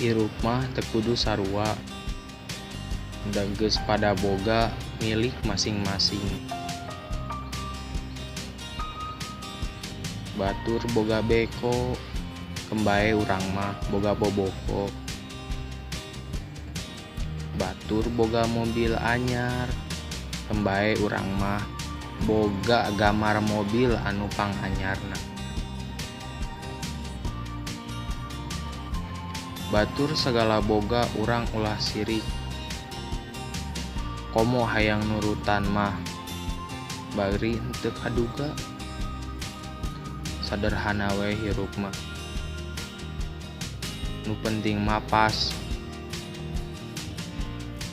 Hirup mah teu kudu sarua, da geus pada boga milik masing-masing. Batur boga beko, keun bae urang mah boga boboko. Batur boga mobil anyar, keun bae urang mah boga gambar mobil anu panganyarna. Batur sagala boga urang ulah sirik, komo hayang nurutan mah bari henteu kaduga. Saderhana we hirup mah, nu penting mah pas,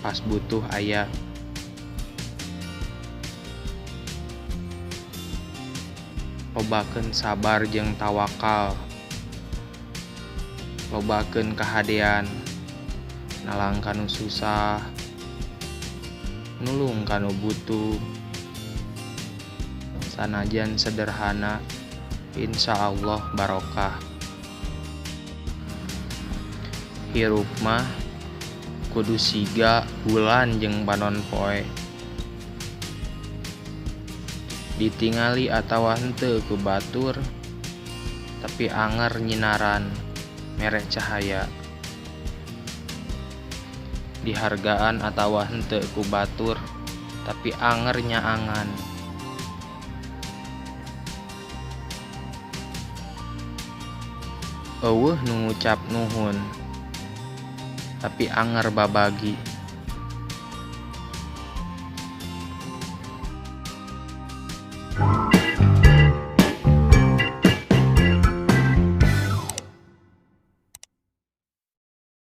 pas butuh aya. Lobakeun sabar jeung tawakal, lobakeun kahadean, nalang ka nu susah, nulung ka nu butuh. Sanajan sederhana, insyaallah barokah. Hirup mah kudu siga bulan jeung panon poe, ditingali atawa henteu ku batur, tapi anger nyinaran mere cahaya. Dihargaan atawa henteu ku batur, tapi anger nyaangan. Eueuh nu ngucap nuhun, tapi anger babagi.